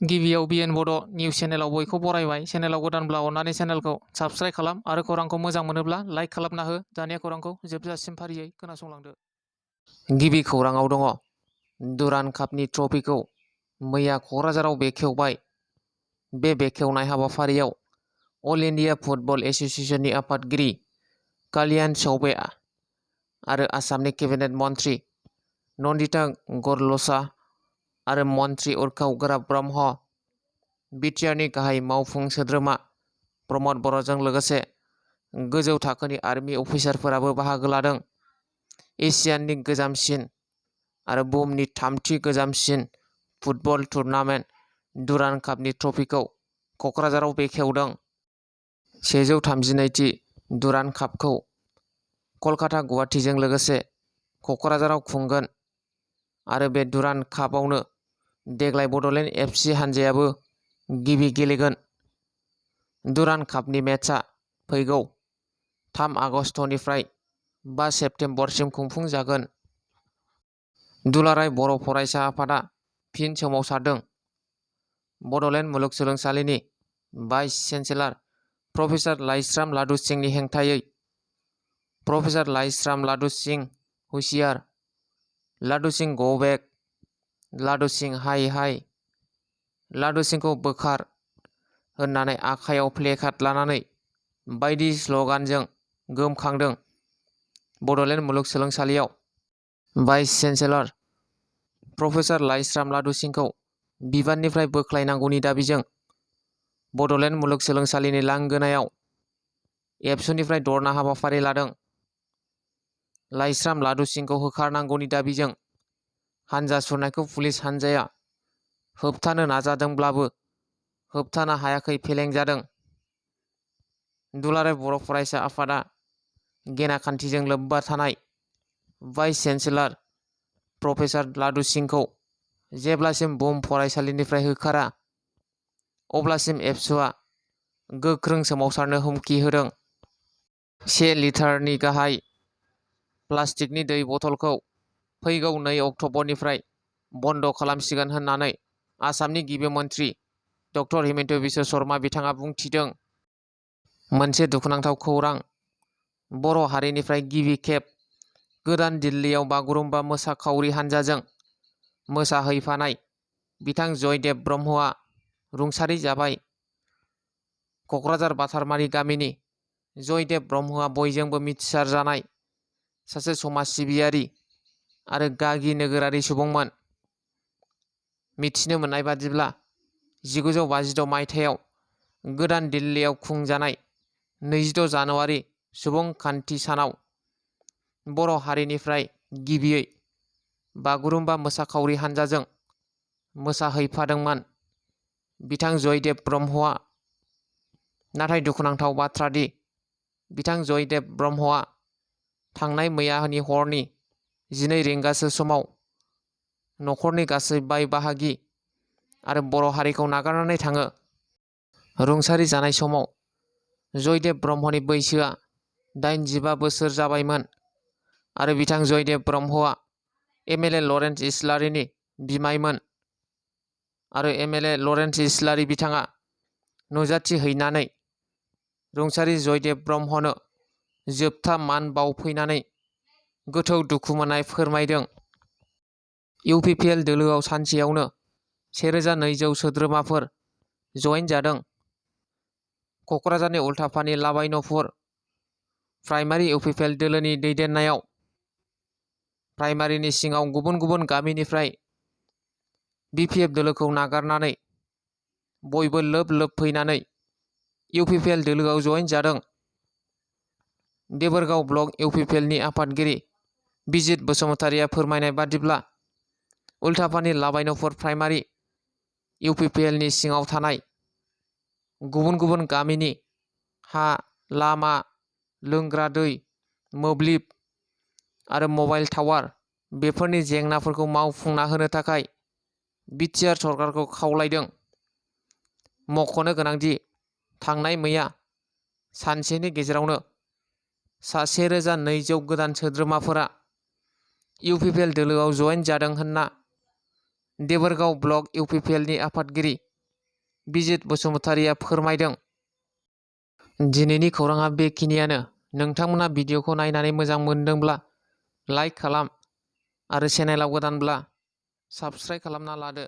गिबियाव बिएन बड' निउस चेनेलाव बयखौ बरायबाय। चेनेलाव गोदानब्ला अननानै चेनेलखौ साबस्क्राइब खालाम आरो खौरांखौ मोजां मोनोब्ला लाइक खालामना हो। दानिया खौरांखौ जोबजासिम फारियै खोनासंलांदो। गिबि खौराङाव दङ। दुरान्ड कापनि ट्रफिखौ मैया क'क्राझाराव बेखेवबाय। बे बेखेवनाय हाबाफारियाव अल इन्डिया फुटबल एस'सिएशननि आफादगिरि कालियान चौबे आरो आसामनि केबिनेट मन्त्रि नन्दिता गरलचा आरो मन्त्रि उर्खाव गोराब ब्रह्म, बिटिआरनि गाहाय मावफुं सोद्रोमा प्रमद बर'जों लोगोसे गोजौ थाखोनि आर्मि अफिसारफोराबो बाहागो लादों। एसियानि गोजामसिन आरो बुहुमनि थामथि गोजामसिन फुटबल टुर्नामेन्ट दुरान्ड कापनि ट्रफिखौ क'क्राझाराव बेखेवदों। 132थि दुरान्ड कापखौ कलकाता गुवाहाटीजों लोगोसे क'क्राझाराव खुंगोन आरो बे दुरान्ड कापआवनो देग्लाय बड'लेण्ड एफसि हानजायाबो गिबि गेलेगोन। दुरान्ड कापनि मेचआ फैगौ 3 आगस्तनिफ्राय 5 सेप्तेम्बरसिम खुंफुंजागोन। दुलाराय बर' फरायसा आफादा फिन सोमावसारदों। बड'लेण्ड मुलुगसोलोंसालिनि भाइस चेन्सेलर प्रफेसार लाइस्राम लादु सिंहनि हेंथायै प्रफेसार लाइस्राम लादु सिंह हुसियार, लादु सिंह गो बेक, लादु सिंह हाय हाय, लादु सिंहखौ बोखार होननानै आखायाव प्लेकार्ड लानानै बायदि स्ल'गानजों गोमखांदों। Bodoland मुलुगसोलोंसालियाव vice chancellor professor Laishram लादु सिंहखौ बिबाननिफ्राय बोख्लायनांगौनि दाबिजों बड'लेण्ड मुलुगसोलोंसालिनि लांगोनायाव एबसुनिफ्राय धरना हाबाफारि लादों। लाइस्राम लादु सिंहखौ होखारनांगौनि दाबिजों हानजा सुरनायखौ पुलिस हानजाया होबथानो नाजादोंब्लाबो होबथानो हायाखै, फेलें जादों। दुलाराय बर' फरायसा आफादा गेनाखान्थिजों लोब्बा थानाय भाइस चेन्सेलर प्रफेसार लादु सिंहखौ जेब्लासिम बुहुम फरायसालिनिफ्राय होखारा अब्लासिम एबसुआ गोख्रों सोमावसारनो हुमखि होदों। 1 लिटारनि गाहाय प्लास्टिकनि दै बथलखौ फैगौ 2 अक्ट'बरनिफ्राय बन्द' खालामसिगोन होननानै आसामनि गिबि मन्त्रि डक्टर हिमन्त बिश्व शर्मा बिथाङा बुंथिदों। मोनसे दुखुनांथाव खौरां। बर' हारिनिफ्राय गिबि खेब गोदान दिल्लीयाव बागुरुम्बा मोसाखावरि हानजाजों मोसाहैफानाय बिथां जयदेब ब्रह्मआ रुंसारि जाबाय। क'क्राझार बाथारमारि गामिनि जयदेब ब्रह्मआ बयजोंबो मिथिसार जानाय सासे समाज सिबियारि आरो गागि नोगोरारि सुबुंमोन। मिथिनो मोननाय बादिब्ला 1956 मायथाइयाव गोदान दिल्लीयाव खुंजानाय 26 जानुवारि सुबुंखान्थि सानाव बर' हारिनिफ्राय गिबियै बागुरुम्बा मोसाखावरि हानजाजों मोसाहैफादोंमोन बिथां जयदेब ब्रह्मआ। नाथाय दुखुनांथाव बाथ्रा दि बिथां जयदेब ब्रह्मआ थांनाय मैयानि हरनि 12 रिंगासो समाव न'खरनि गासै बाय बाहागि आरो बर' हारिखौ नागारनानै थाङो। रुंसारि जानाय समाव जयदेब ब्रह्मनि बैसोआ 85 बोसोर जाबायमोन आरो बिथां जयदेब ब्रह्मआ एमएलए लरेन्स इस्लारिनि बिमायमोन आरो एमएलए लरेन्स इस्लारि बिथाङा नुजाथि हैनानै रुंसारि जयदेब ब्रह्मनो जोबथा मान बावफैनानै गोथौ दुखु मोननाय फोरमायदों। इउपिपिएल दोलोआव सानसेयावनो 1200 सोद्रोमाफोर जयेन जादों। क'क्राझारनि उल्थापानि लाबायनपुर प्राइमारि इउपिपिएल दोलोनि दैदेननायाव प्राइमारिनि सिङाव गुबुन गुबुन गामिनिफ्राय बिपिएफ दोलोखौ नागारनानै बयबो लोब लोब फैनानै इउपिपिएल दोलोआव जयेन जादों। देबोरगाव ब्लक इउपिपिएलनि आफादगिरि बिजित बसुमतारिया फोरमायनाय बादिब्ला उल्थापानि लाबायनपुर प्राइमारि इउपिपिएलनि सिङाव थानाय गुबुन गुबुन गामिनि हा, लामा, लोंग्रा दै, मोब्लिब आरो मबाइल टावार बेफोरनि जेंनाफोरखौ मावफुंना होनो थाखाय बिटिआर सरकारखौ खावलायदों। मख'नो गोनांदि थांनाय मैया सानसेनि गेजेरावनो 1200 गोदान सोद्रोमाफोरा इउपिपिएल दोलोआव जयेन जादों होनना देबोरगाव ब्लक इउपिपिएलनि आफादगिरि बिजित बसुमतारिया फोरमायदों। दिनैनि खौराङा बेखिनियानो। नोंथांमोना भिडिअखौ नायनानै मोजां मोनदोंब्ला लाइक खालाम आरो चेनेलाव गोदानब्ला साबस्क्राइब खालामना लादो।